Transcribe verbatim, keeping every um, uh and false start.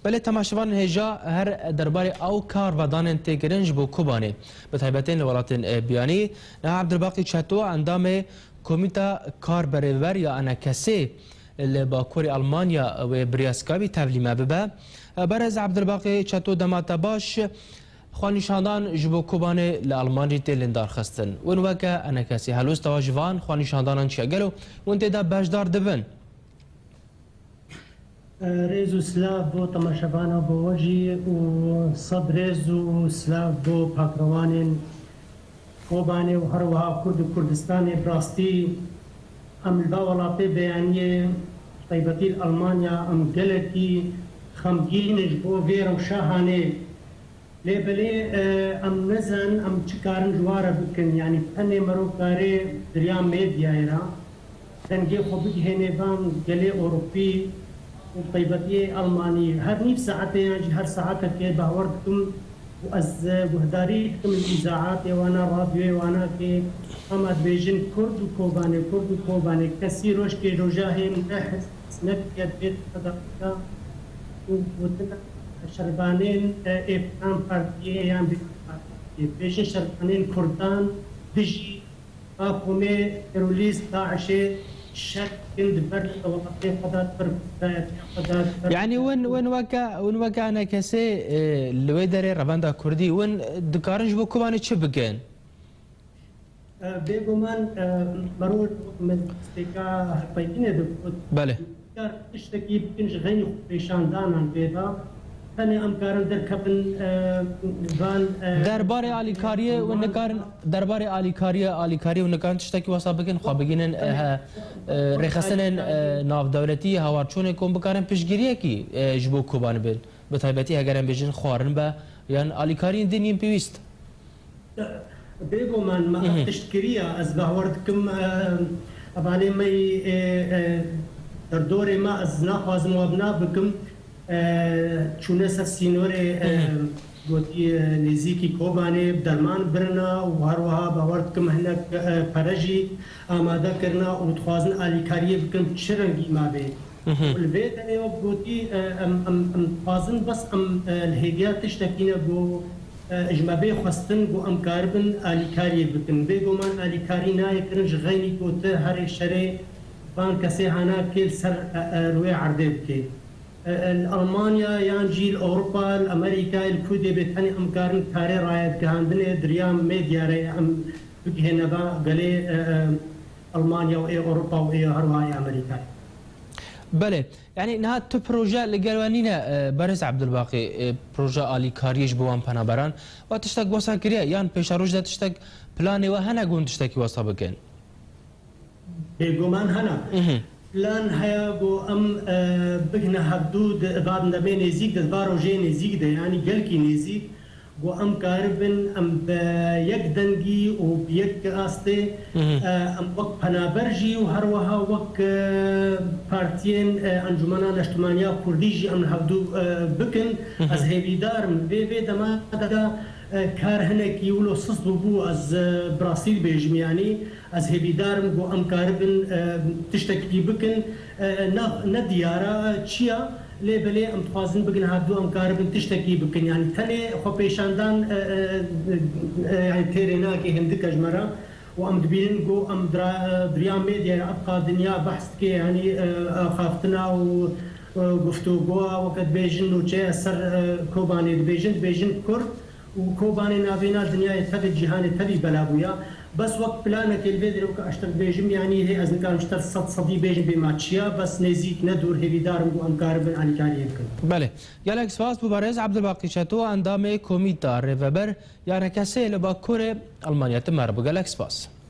Belê temaşevanên hêja, her derbarê ew karvedanên tê kirin ji bo Kobanê, bi taybetên li welatên, e, biyanî. Niha Ebdulbaqî Çeto, endamê Komîta Kar Berêver ya ENKSê li Bakurê Almanya wê bi rêya Skypeî tevlî me bibe. E, Berêz Ebdulbaqî Çeto, dema te baş. Xwenîşandan ji bo Kobanê li Alman jî tê lindarxistin. Win weke ENKSê helwesta we ji van xwenîşandanan çi ye? Gelo win tê de beşdar dibin? Rêz û silav bo temaşevana bo we jî û sed rêz û silav bo pakrewanên Kobanê û her wiha Kurd û Kurdistanê. Bi rastî em li va welatê beyaniyê, taybetî li Almanya, em gelekî xemgîn in ji bo vê rewşa hanê. Lê belê, e, em nizanin em çi karin ji wan re bikin. Yanî tenê mero karê di riya medyayê re dengê xwe bigihêne van gelê Ewropî û taybetiyê Almanî. Her nîv saetê yan jî her saetekê bawer dikim û ez, e, guhdarî dikim li îzaatê wana, radyoyê wana kê hema dibêjin Kurd û Kobanê, Kurd û Kobanê. Kesî rojkê roja hê ne his, ne kiyet bê û gotina şervanên, e, ê filan partiyê yan vê partiyê. Bêjin şervanên Kurdan dijî Akomê terorîst DAIŞê şer dikin, di ber welatê xwe de, di ber Kurdayetê xwe de, di ber Yanî win, win weke, win weke ENKSê, e, li wê derê Revenda Kurdî, win dikarin ji bo Kobanê çi bikin? E, bêguman, e, merov min stêka hevpeyvînê digot. Belê. Kar tiştekî bikin ji xeynî xwepêşandanan vê de. Tenê em karin derkevin, e, van, e, Derbarê alîkariyê û nikarin, derbarê alîkariyê, alîkariyê û nikarin tiştekî wesa bikin, xwe bigînin, e, he, e, rêxistinên, e, navdewletî, hawarçûnê ku em bikarin piştgiriyekî, e, ji bo Kobanê bin. Bi taybetî heger em bêjin xwarin be, yan alîkariyên din yên pêwîst. Bêguman me ev tişt kiriye. Ez bawer dikim, e, evanê me yî, e, e, derdorê me, ez naxwazim we bina bikim, e, çûne ser sînorê, e, gotî, e, nêzîkî Kobanê bi derman birina û her wiha bawer dikim hinek, e, pere jî amade kirina û dixwazin alîkariyê bikin çi rengî mabe. Li vê derê wek gotî, e, em, em, em dixwazin bes em, e, li hêviya tiştekî ne ku, e, ji me bê xwestin ku em karibin alîkariyê bikin. Bêguman alîkarî nayê kirin ji xeynî ku tu herê şerê van kesê hana kê li ser, e, e, rûyê erdê bikê. E, e, li Almanya yan jî li Ewropa, li Amerîkayê, li ku dê bê tenê em karin karê rayegihandinê di riya medya re em bigihêne va gelê, e, e, Almanya û ê Ewropa û ê her wiha ê Amerîkayê. Belê. Yanî niha tu proje li gel we nîne, e, Berêz Ebdulbaqî, e, proje alîkariyê ji bo wan penaberan. We tiştek wesa kiriye, yan pêşeroj de tiştek planê we hene ku hûn tiştekî wesa bikin? Bêguman hene. Mhm. Plan heye ku em, e, bigihine hevdû di va demê nêzîk de, di va rojê nêzîk de, yanî gelkî nêzîk, ku em karibin em bi yek dengî û bi yek astê, Mhm. e, em wek penaber jî û her wiha wek, e, partiyên, e, Encûmena Neştimaniya Kurdî jî em li hevdû, e, bikin. Mhm. Ez hêvîdar im. Vê, vê dema de, e, kar hinekî wilo sist bûbû, ez, e, bi rastî dibêjim, yanî ez hêvîdar im ku em karibin, e, tiştekî bikin. E, ne, ne diyar e çi ya, lê belê em dixwazin bigin hevdû em karibin tiştekî bikin. Yanî tenê xwepêşandan, e, e, e, yanî têrê nake hindike ji me re. Û em dibînin ku em dira-, e, di riya medyayê ev qal dinya behs dike, yanî, e, axaftina û, e, guftûgoya weke dibêjin nûçeya ser, e, Kobanê dibêjin, dibêjin Kurd û Kobanê navêna dinyayê tevî, cîhanê tevî bela bûya. Bes wek planekê li vê derê weke ez ji te dibêjim, yanî hê ez nikarim ji te sed sedî bêjim bê ma çi ya, bes nêzîk ne dûr hêvîdar im ku em karibin alîkariyê bikin. Belê. Gelek spas bo berêz Ebdulbaqî Çeto, endamê Komîta Rêveber ya ENKSê li Bakurê Almanya. Tu me re bû. Gelek spas.